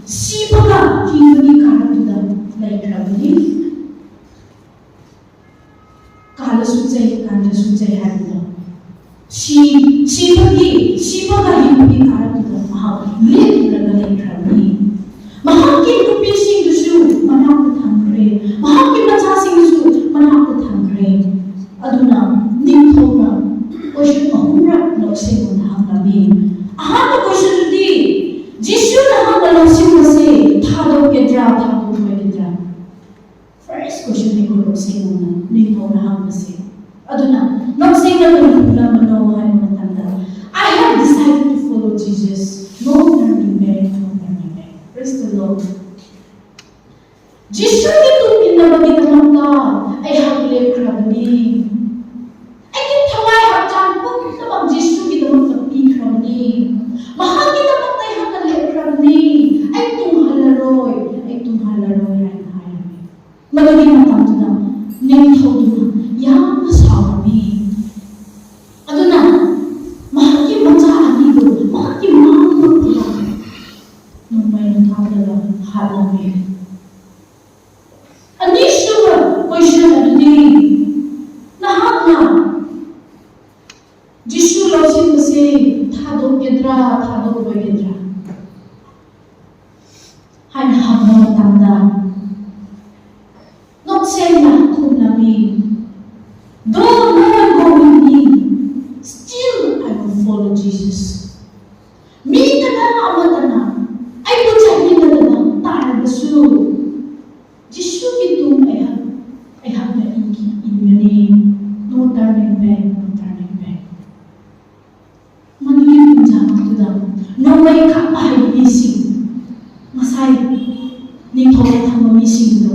ꯁꯤꯕꯒ ꯍꯤꯡꯕꯒꯤ ꯀꯥꯔꯛꯇꯨꯗ ꯂꯩꯈ꯭ꯔꯕꯅꯤ꯫ ꯀꯥꯜꯂꯁꯨ ꯆꯩ, ꯀꯥꯟꯗ꯭ꯔꯁꯨ ꯆꯩ ꯍꯥꯏꯕꯗꯣ꯫ ꯁꯤ, ꯁꯤꯕꯒꯤ, ꯁꯤꯕꯒ ꯍꯤꯡꯕꯒꯤ ꯀꯥꯔꯛꯇꯨꯗ ꯃꯍꯥꯛ ꯂꯦꯞꯂꯒ ꯂꯩꯈ꯭ꯔꯕꯅꯤ꯫ ꯃꯍꯥꯛꯀꯤ Question ꯅꯤꯀꯣ ꯅꯣꯛꯁꯤꯡꯅ, ꯅꯤꯡꯊꯧꯅ ꯍꯪꯕꯁꯦ꯫ ꯑꯗꯨꯅ ꯅꯣꯛꯁꯤꯡꯅ ꯀꯔꯤ ꯈꯨꯝꯂꯝꯕꯅꯣ ꯍꯥꯏꯕ ꯃꯇꯝꯗ, "I have decided to follow Jesus. No turning back, no turning back." Praise the Lord. ꯖꯤꯁꯨꯒꯤ ꯇꯨꯡ ꯏꯟꯅꯕꯒꯤꯗꯃꯛꯇ ꯑꯩꯍꯥꯛ ꯂꯦꯞꯈ꯭ꯔꯕꯅꯤ꯫ ꯑꯩꯒꯤ ꯊꯋꯥꯏ ꯍꯛꯆꯥꯡ ꯄꯨꯝꯅꯃꯛ ꯖꯤꯁꯨꯒꯤꯗꯃꯛꯇ ꯄꯤꯈ꯭ꯔꯕꯅꯤ꯫ ꯃꯍꯥꯛꯀꯤꯗꯃꯛꯇ ꯑꯩꯍꯥꯛꯅ ꯂꯦꯞꯈ꯭ꯔꯕꯅꯤ꯫ ꯑꯩ ꯇꯨꯡꯍꯜꯂꯔꯣꯏ, ꯑꯩ ꯇꯨꯡꯍꯜꯂꯔꯣꯏ ꯍꯥꯏꯅ ꯍꯥꯏꯔꯝꯃꯤ꯫ ꯃꯗꯨꯒꯤ ꯃꯇꯝꯗꯨꯗ ꯅꯤꯡꯊꯧꯗꯨꯅ ꯌꯥꯝꯅ ꯁꯥꯎꯔꯝꯃꯤ꯫ ꯑꯗꯨꯅ ꯃꯍꯥꯛꯀꯤ ꯃꯆꯥ ꯑꯅꯤꯗꯨ ꯃꯍꯥꯛꯀꯤ ꯃꯥꯡꯂꯛꯄꯗ ꯅꯣꯡꯃꯩꯅ ꯀꯥꯞꯂꯒ ꯍꯥꯠꯂꯝꯃꯤ꯫ ꯑꯅꯤꯁꯨꯕ question ꯑꯗꯨꯗꯤ, ꯅꯍꯥꯛꯅ ꯖꯤꯁꯨ ꯂꯧꯁꯤꯟꯕꯁꯦ ꯊꯥꯗꯣꯛꯀꯗ꯭ꯔꯥ, ꯊꯥꯗꯣꯛꯂꯣꯏꯗ꯭ꯔꯥ ꯍꯥꯏꯅ ꯍꯪꯕ ꯃꯇꯝꯗ, ꯅꯣꯛꯁꯦꯟꯅ ꯈꯨꯝꯂꯝꯃꯤ, "Though no one go with me, still I will follow Jesus." ꯃꯤ ꯀꯅꯥ ꯑꯃꯠꯇꯅ ꯑꯩꯕꯨ ꯆꯠꯃꯤꯟꯅꯗꯕ ꯇꯥꯔꯕꯁꯨ, ꯖꯤꯁꯨꯒꯤ ꯇꯨꯡ ꯑꯩꯍꯥꯛ, ꯑꯩꯍꯥꯛꯅ ꯏꯟꯈꯤ-, ꯏꯟꯒꯅꯤ꯫ No turning back, no turning back. ꯃꯗꯨꯒꯤ ꯄꯨꯡꯖꯥ ꯑꯗꯨꯗ ꯅꯣꯡꯃꯩ ꯀꯥꯞꯄ ꯍꯩꯕ ꯃꯤꯁꯤꯡ, ꯉꯁꯥꯏ ꯅꯤꯡꯊꯧꯅ ꯊꯝꯕ ꯃꯤꯁꯤꯡꯗꯣ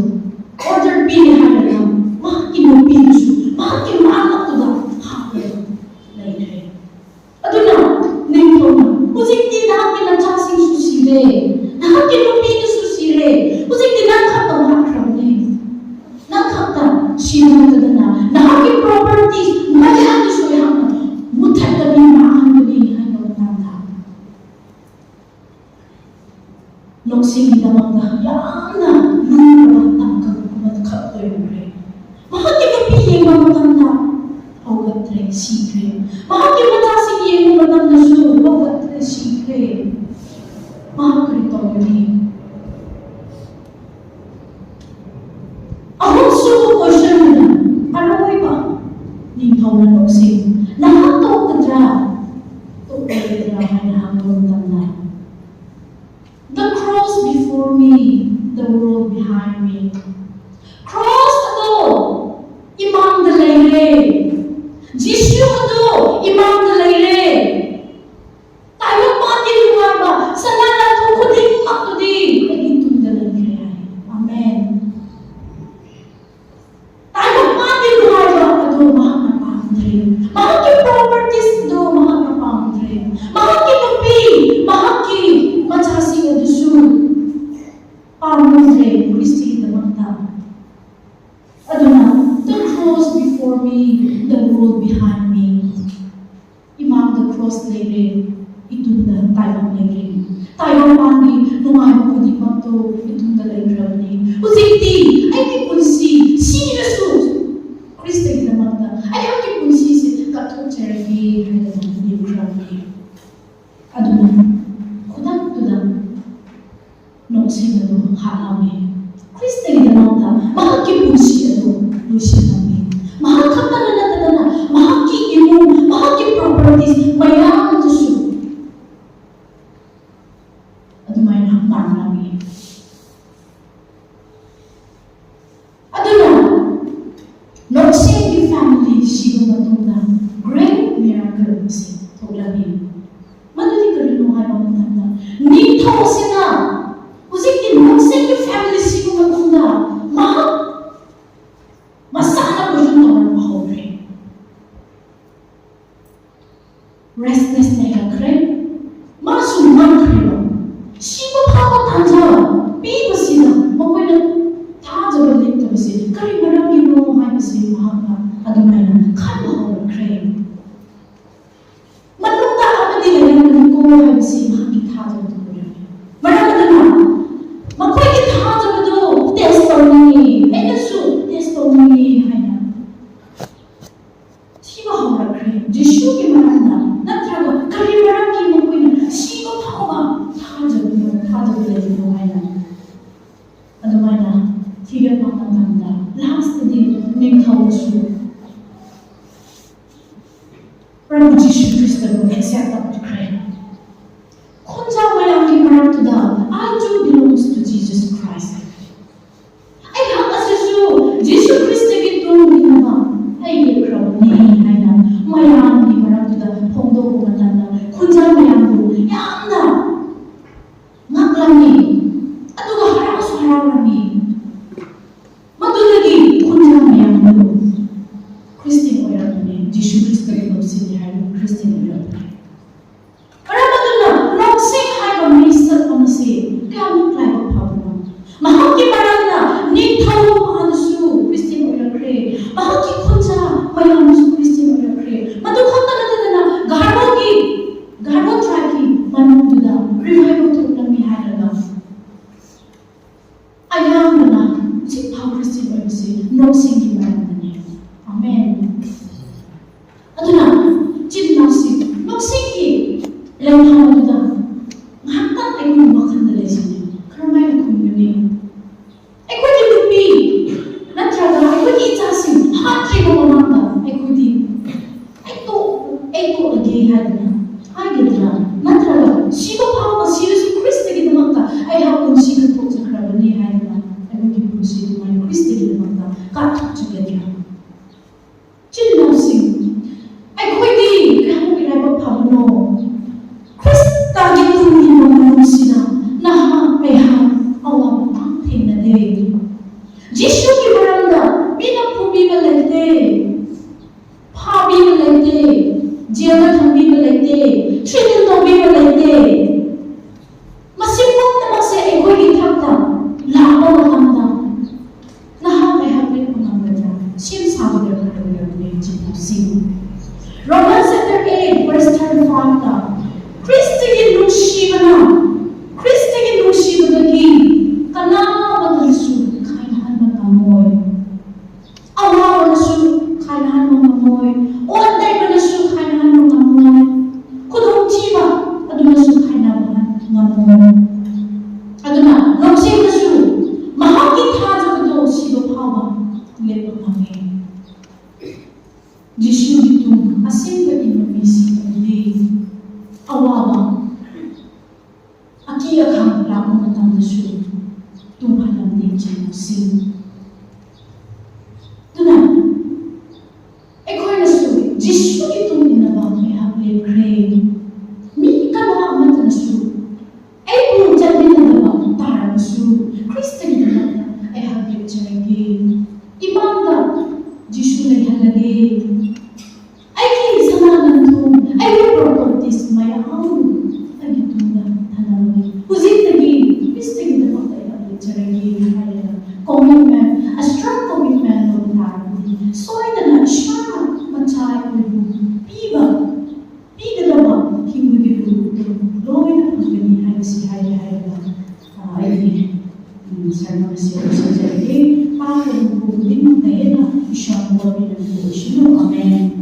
order ꯄꯤꯔꯦ ꯍꯥꯏꯔꯒ, ꯃꯍꯥꯛꯀꯤ ꯅꯨꯄꯤꯗꯨꯁꯨ ꯃꯍꯥꯛꯀꯤ ꯃꯥꯡꯂꯛꯇꯨꯗ ꯍꯥꯞꯂꯒ ꯂꯩꯈ꯭ꯔꯦ꯫ ꯑꯗꯨꯅ ꯅꯤꯡꯊꯧꯅ, "ꯍꯧꯖꯤꯛꯇꯤ ꯅꯍꯥꯛꯀꯤ ꯅꯆꯥꯁꯤꯡꯁꯨ ꯁꯤꯔꯦ, ꯅꯍꯥꯛꯀꯤ ꯅꯨꯄꯤꯗꯨꯁꯨ ꯁꯤꯔꯦ, ꯍꯧꯖꯤꯛꯇꯤ ꯅꯪ ꯈꯛꯇ ꯋꯥꯠꯈ꯭ꯔꯕꯅꯦ꯫ ꯅꯪ ꯈꯛꯇ ꯁꯤꯔꯝꯗꯗꯅ ꯅꯍꯥꯛꯀꯤ property ꯃꯌꯥꯝꯗꯨꯁꯨ ꯑꯩꯍꯥꯛꯅ ꯃꯨꯊꯠꯀꯅꯤ, ꯃꯥꯡꯍꯟꯒꯅꯤ" ꯍꯥꯏꯕ ꯃꯇꯝꯗ, ꯅꯣꯛꯁꯤꯡꯒꯤꯗꯃꯛꯇ ꯌꯥꯝꯅ ꯂꯨꯔꯕ ꯇꯥꯡꯀꯛ ꯑꯃꯈꯛ ꯑꯣꯏꯔꯝꯈ꯭ꯔꯦ꯫ ꯃꯍꯥꯛꯀꯤ ꯅꯨꯄꯤ ꯌꯦꯡꯕ ꯃꯇꯝꯗ ꯍꯧꯒꯠꯇ꯭ꯔꯦ, ꯁꯤꯈ꯭ꯔꯦ꯫ ꯃꯍꯥꯛꯀꯤ ꯃꯆꯥꯁꯤꯡ ꯌꯦꯡꯕ ꯃꯇꯝꯗꯁꯨ ꯍꯧꯒꯠꯇ꯭ꯔꯦ, ꯁꯤꯈ꯭ꯔꯦ꯫ ꯃꯍꯥꯛ ꯀꯔꯤ ꯇꯧꯒꯅꯤ? ꯑꯍꯨꯝꯁꯨꯕ question ꯑꯗꯨꯅ, ꯑꯔꯣꯏꯕ ꯅꯤꯡꯊꯧꯅ ꯅꯣꯛꯁꯤꯡ, "ꯅꯍꯥꯛ ꯇꯣꯛꯀꯗ꯭ꯔꯥ, ꯇꯣꯛꯂꯣꯏꯗ꯭ꯔꯥ?" ꯍꯥꯏꯅ ꯍꯪꯕ ꯃꯇꯝꯗ, "The cross before me, the world behind me." Cross ꯉꯝꯗ꯭ꯔꯦ ꯈ꯭ꯔꯤꯁꯇꯒꯤꯗꯃꯛꯇ꯫ ꯑꯗꯨꯅ, "The cross before me, the world behind me." ꯏꯃꯥꯡꯗ ꯀ꯭ꯔꯣꯁ ꯂꯩꯔꯦ, ꯏꯇꯨꯡꯗ ꯇꯥꯏꯕꯪ ꯂꯩꯔꯦ꯫ ꯇꯥꯏꯕꯪ ꯃꯥꯡꯒꯤ ꯅꯨꯡꯉꯥꯏꯕ ꯈꯨꯗꯤꯡꯃꯛꯇꯨ ꯏꯇꯨꯡꯗ ꯂꯩꯈ꯭ꯔꯕꯅꯤ꯫ ꯍꯧꯖꯤꯛꯇꯤ ꯑꯩꯒꯤ ꯄꯨꯟꯁꯤ ꯁꯤꯔꯁꯨ ꯈ꯭ꯔꯤꯁꯇꯒꯤꯗꯃꯛꯇ ꯑꯩꯍꯥꯛꯀꯤ ꯄꯨꯟꯁꯤꯁꯦ ꯀꯠꯊꯣꯛꯆꯔꯒꯦ ꯍꯥꯏꯗꯅ ꯂꯦꯞꯈ꯭ꯔꯕꯅꯤ꯫ ꯑꯗꯨꯅ ꯈꯨꯗꯛꯇꯨꯗ ꯅꯣꯛꯁꯤꯟ ꯑꯗꯨ ꯍꯥꯠꯂꯝꯃꯤ꯫ ꯈ꯭ꯔꯤꯁꯇꯒꯤꯗꯃꯛꯇ ꯃꯍꯥꯛꯀꯤ ꯄꯨꯟꯁꯤ ꯑꯗꯨ ꯂꯣꯏꯁꯤꯜꯂꯝꯃꯤ꯫ ꯃꯍꯥꯛ ꯈꯛꯇꯅ ꯅꯠꯇꯅ ꯃꯍꯥꯛꯀꯤ ꯏꯃꯨꯡ, ꯃꯍꯥꯛꯀꯤ ꯄ꯭ꯔꯣꯄꯔꯇꯤꯁ ꯃꯌꯥꯝꯗꯨꯁꯨ ꯑꯗꯨꯃꯥꯏꯅ ꯃꯥꯡꯂꯝꯃꯤ꯫ ꯑꯗꯨꯅ ꯅꯣꯛꯁꯦꯡꯒꯤ ꯐꯦꯃꯤꯂꯤ ꯁꯤꯕ ꯃꯇꯨꯡꯗ ꯒ꯭ꯔꯦꯠ ꯃꯤꯔꯥꯀꯜ ꯑꯁꯤ ꯊꯣꯛꯂꯛꯏ꯫ ꯃꯗꯨꯗꯤ ꯀꯔꯤꯅꯣ ꯍꯥꯏꯕ ꯃꯇꯝꯗ, ꯅꯤꯡꯊꯧꯁꯤꯅ ꯍꯧꯖꯤꯛꯀꯤ ꯅꯣꯛꯁꯦꯡꯒꯤ ꯐꯦꯃꯤꯂꯤ ꯁꯤꯕ ꯃꯇꯨꯡꯗ ꯃꯍꯥꯛ ꯃꯁꯥꯅ ꯀꯣꯏꯁꯟ ꯇꯧꯔꯛꯄ ꯍꯧꯔꯦ꯫ ꯔꯦꯁꯂꯦꯁ ꯂꯩꯔꯛꯈ꯭ꯔꯦ꯫ ꯃꯥꯁꯨ ꯉꯛꯈ꯭ꯔꯦꯕ꯫ ꯁꯤꯕ ꯐꯥꯎꯕ ꯇꯥꯟꯖꯥ ꯄꯤꯕꯁꯤꯗ ꯃꯈꯣꯏꯅ ꯊꯥꯖꯕ ꯂꯩꯇꯕꯁꯦ ꯀꯔꯤ ꯃꯔꯝꯒꯤꯅꯣ ꯍꯥꯏꯕꯁꯤ ꯃꯍꯥꯛꯅ ꯑꯗꯨꯃꯥꯏꯅ ꯈꯟꯕ ꯍꯧꯔꯛꯈ꯭ꯔꯦ꯫ ꯃꯅꯨꯡꯗ ꯑꯃꯗꯤ ꯂꯩꯔꯝꯒꯅꯤꯀꯣ ꯍꯥꯏꯕꯁꯤ ꯃꯍꯥꯛꯀꯤ ꯊꯥꯖꯕꯗꯨ ꯑꯣꯏꯔꯝꯃꯤ꯫ ꯃꯔꯝ ꯑꯗꯨꯅ ꯃꯈꯣꯏꯒꯤ ꯊꯥꯖꯕꯗꯨ ꯇꯦꯁ ꯇꯧꯅꯤꯡꯉꯤ, ꯑꯩꯅꯁꯨ ꯇꯦꯁ ꯇꯧꯅꯤꯡꯉꯤ ꯍꯥꯏꯅ ꯊꯤꯕ ꯍꯧꯔꯛꯈ꯭ꯔꯦ꯫ ꯖꯤꯁꯨꯒꯤ ꯃꯔꯝꯗ ꯅꯠꯇ꯭ꯔꯒ ꯀꯔꯤ ꯃꯔꯝꯒꯤ ꯃꯈꯣꯏꯅ ꯁꯤꯕ ꯐꯥꯎꯕ ꯊꯥꯖꯕꯅꯣ, ꯊꯥꯖꯕ ꯂꯩꯕꯅꯣ ꯍꯥꯏꯅ ꯀꯥꯞꯊꯣꯛꯆꯒꯗ꯭ꯔꯥ? ꯏꯆꯤꯟ ꯏꯅꯥꯎꯁꯤꯡ, ꯑꯩꯈꯣꯏꯗꯤ ꯀꯌꯥꯃꯨꯛ ꯏꯔꯥꯏꯕꯛ ꯐꯕꯅꯣ? ꯈ꯭ꯔꯤꯁꯇꯒꯤ ꯇꯨꯡ ꯏꯟꯕ ꯃꯅꯨꯡꯁꯤꯗ ꯅꯍꯥꯛ ꯑꯩꯍꯥꯛ ꯑꯋꯥꯕ ꯄꯥꯛ ꯊꯦꯡꯅꯗꯦ꯫ ꯖꯤꯁꯨꯒꯤ ꯃꯔꯝꯗ ꯃꯤꯅ ꯐꯨꯕꯤꯕ ꯂꯩꯇꯦ, ꯐꯥꯕꯤꯕ ꯂꯩꯇꯦ, ꯖꯦꯜꯗ ꯊꯝꯕꯤꯕ ꯂꯩꯇꯦ, ꯊ꯭ꯔꯤꯇꯟ ꯇꯧꯕꯤꯕ ꯂꯩꯇꯦ꯫ ꯃꯁꯤ ꯄꯨꯝꯅꯃꯛꯁꯦ ꯑꯩꯈꯣꯏꯒꯤ ꯏꯊꯛꯇ ꯂꯥꯛꯄ ꯃꯇꯝꯗ ꯅꯍꯥꯛ ꯑꯩꯍꯥꯛ ꯂꯦꯞꯄ ꯉꯝꯒꯗ꯭ꯔꯥ? ꯁꯦꯝ ꯁꯥꯒꯗ꯭ꯔꯥ? ꯍꯥꯏꯕ ꯂꯩꯕꯅꯦ ꯏꯆꯤꯟ ꯏꯅꯥꯎꯁꯤꯡ꯫ Romans chapter eight verse thirty-five ꯇ ꯈ꯭ꯔꯤꯁꯇꯒꯤ ꯅꯨꯡꯁꯤꯕꯅ, ꯈ꯭ꯔꯤꯁꯇꯒꯤ ꯅꯨꯡꯁꯤꯕꯗꯒꯤ ꯀꯅꯥ ꯑꯃꯠꯇꯅꯁꯨ ꯈꯥꯏꯅꯍꯟꯕ ꯉꯝꯃꯣꯏ꯫ ꯑꯋꯥꯕꯅꯁꯨ ꯈꯥꯏꯅꯍꯟꯕ ꯉꯝꯃꯣꯏ, ꯑꯣꯠ ꯅꯩꯕꯅꯁꯨ ꯈꯥꯏꯅꯍꯟꯕ ꯉꯝꯃꯣꯏ, ꯈꯨꯗꯣꯡꯊꯤꯕ ꯑꯗꯨꯅꯁꯨ ꯈꯥꯏꯅꯕ ꯉꯝꯃꯣꯏ꯫ ꯑꯗꯨꯅ ꯂꯧꯁꯤꯡꯅꯁꯨ ꯃꯍꯥꯛꯀꯤ ꯊꯥꯖꯕꯗꯣ ꯁꯤꯕ ꯐꯥꯎꯕ ꯂꯦꯞꯄ ꯉꯝꯃꯤ꯫ ꯖꯤꯁꯨꯒꯤ ꯇꯨꯡ ꯑꯁꯦꯡꯕ ꯏꯟꯕ ꯃꯤꯁꯤꯡ ꯑꯗꯨꯗꯤ ꯑꯋꯥꯕ, ꯑꯀꯤ ꯑꯈꯪ ꯂꯥꯛꯄ ꯃꯇꯝꯗꯁꯨ ꯇꯨꯡꯍꯜꯂꯝꯗꯦ ꯏꯆꯤꯟ ꯏꯅꯥꯎꯁꯤꯡ꯫ ꯑꯗꯨꯅ ꯑꯩꯈꯣꯏꯅꯁꯨ ꯖꯤꯁꯨꯒꯤ ꯇꯨꯡ ꯏꯟꯅꯕ ꯑꯩꯍꯥꯛ ꯂꯦꯞꯈ꯭ꯔꯦ꯫ ꯃꯤ ꯀꯅꯥ ꯑꯃꯠꯇꯅꯁꯨ ꯑꯩꯕꯨ ꯆꯠꯃꯤꯟꯅꯗꯕ ꯇꯥꯔꯕꯁꯨ ꯈ꯭ꯔꯤꯁꯇꯒꯤꯗꯃꯛꯇ ꯑꯩꯍꯥꯛ ꯂꯦꯞꯆꯔꯒꯦ꯫ ꯏꯃꯥꯡꯗ ꯖꯤꯁꯨ ꯂꯩꯍꯜꯂꯒꯦ꯫ ꯑꯩꯒꯤ ꯁꯅꯥ ꯂꯟꯊꯨꯝ, ꯑꯩꯒꯤ ꯄ꯭ꯔꯣꯄꯔꯇꯤꯁ ꯃꯌꯥꯝ ꯑꯩꯒꯤ ꯇꯨꯡꯗ ꯊꯅꯝꯃꯤ꯫ ꯍꯧꯖꯤꯛꯇꯒꯤ ꯈ꯭ꯔꯤꯁꯇꯒꯤꯗꯃꯛꯇ ꯑꯩ ꯂꯦꯞꯆꯔꯒꯦ ꯍꯥꯏꯔꯒ commitment, a strong commitment ꯂꯧꯕ ꯇꯥꯔꯕꯗꯤ ꯁꯣꯏꯗꯅ ꯏꯁꯥ ꯃꯆꯥ ꯑꯩꯈꯣꯏꯕꯨ ꯄꯤꯕ, ꯄꯤꯒꯗꯕ ꯍꯤꯡꯕꯒꯤ ꯂꯣꯏꯅ ꯐꯪꯒꯅꯤ ꯍꯥꯏꯕꯁꯤ ꯍꯥꯏꯔꯦ ꯍꯥꯏꯔꯒ, ꯑ, ꯑꯩꯒꯤ, ꯎꯝ, sermon ꯑꯁꯤ ꯂꯣꯏꯁꯤꯟꯖꯔꯒꯦ꯫ ꯇꯥꯕꯕꯨ ꯈꯨꯗꯤꯡꯃꯛꯇ ꯍꯦꯟꯅ ꯏꯁꯣꯔꯅ ꯂꯧꯕꯤꯅꯕꯤꯕ ꯑꯣꯏꯁꯅꯨ꯫ ꯑꯃꯦꯟ꯫